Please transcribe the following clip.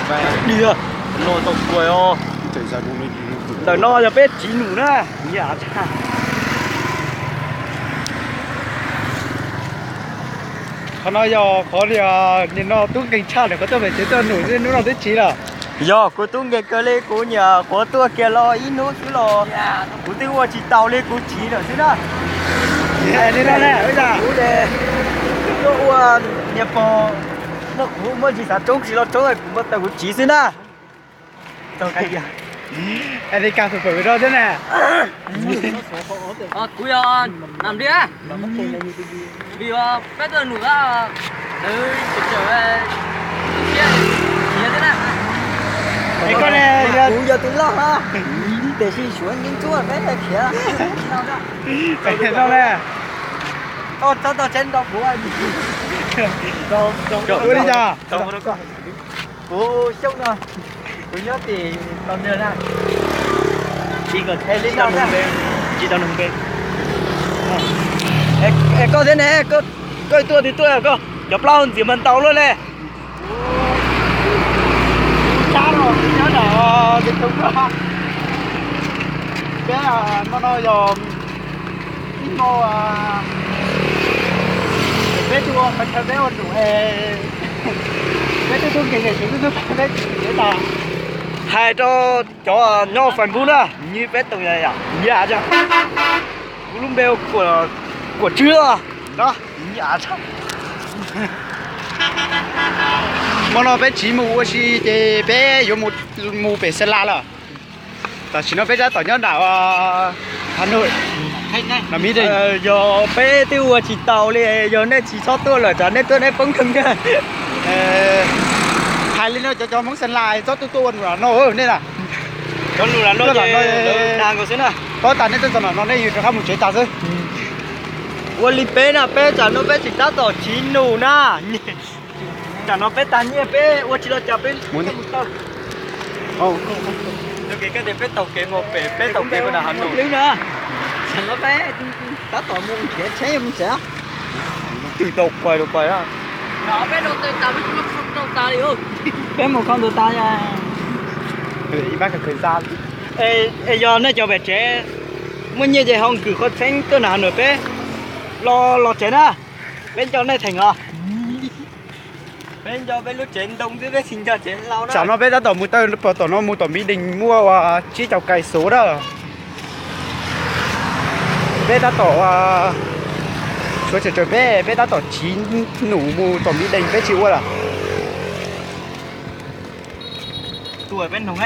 Diag, no tau kuas os. Ntawm no yog peb tsiv num na. Qhov no yog qhov li, nim no tub nkeeg tshaj lawm, qhov tuaj pem tsev tuaj num xwb, hnub no twb tsiv lawm. Yog kuv tub nkeeg kawg li, kuv nyiam qhuav tuaj kiag los ib hnub xwb los kuv twb ua tsis tau li, kuv tsiv lawm xwb na. Kuv tuaj ua niag pog, muaj kuv muaj ntsis xav roob tsis los roob, kuv muaj taw kuv tsiv xwb na. Kuv yog nam li, vim peb tuaj num a, ntawd tseem tseem thiab, kuv yog tus loj na, tiam sis suav yeeb ntsuab peb khiav. Txhob tau tsheb nrau kuv. Ua li cas? Kuv Xyooj no, kuv nyob tim Tau Nws na. Tsis tau nug npe. Es koj thiab ne, koj tuaj twg tuaj koj? Cov plaub ntxias mas ntau luaj ne. Kuv Tsab no, kuv nyob nram Vias Thooj Koj. Peb no no yog ib hmo peb tuaj qhov chaw peb ua num es peb twb tub nkeeg es tub tub peb tsis tau. Hais rau cov nyob Facebook na, nyiam peb tau, nyiam, kuv lub npe ua Kuam Tswb no. Hmo no peb tsiv mus ua si ces peb yuav mus pem Xeeb Las lawm. Tam sim no peb tab tom nyob nram Hav Nuj, Nam Mỹ Đình. Yog peb twb ua tsis tau li, yog nej tsis txhob tuaj lawm tsam nej tuaj nej poob nkeeg. Hais li no cov, cov Hmoob Xeeb Las txhob tuaj tuaj ua num no nej na. Cov num no, tag nkaus xwb na. Paub tas nej tuaj txog nram no nej yuav rov qab mus tsev tas xwb. Ua li peb na, peb tsam no peb tseem tab tom tsiv num na. Tsam no peb tag nyiaj peb ua tsis los cas peb mus tau. Peb taug kev mus pem, peb taug kev mus nram Hav Nuj. Tsam no peb tab tom mus nrhiav tsheb mus tsev. Twb tau pais los pais. Peb mus kho ntu tas. Es yog nej cov pem tsev muaj nyiaj ces ho nkwm qhov tsheb tuaj nram Hav Nuj peb los, los tsev na. Peb nco nej theem os. Peb nco peb lub tsev ntoo xwb, peb tsis nco tsev hlau na. Tsam no peb tab tom mus tawm pem tom no mus tom Mỹ Đình muaj ua tsib caug cây số na. Peb tab tom, suav tseem tsawm peb, peb tab tom tsiv num mus tom Mỹ Đình peb tsis ua lawm. Tuaj peb nug.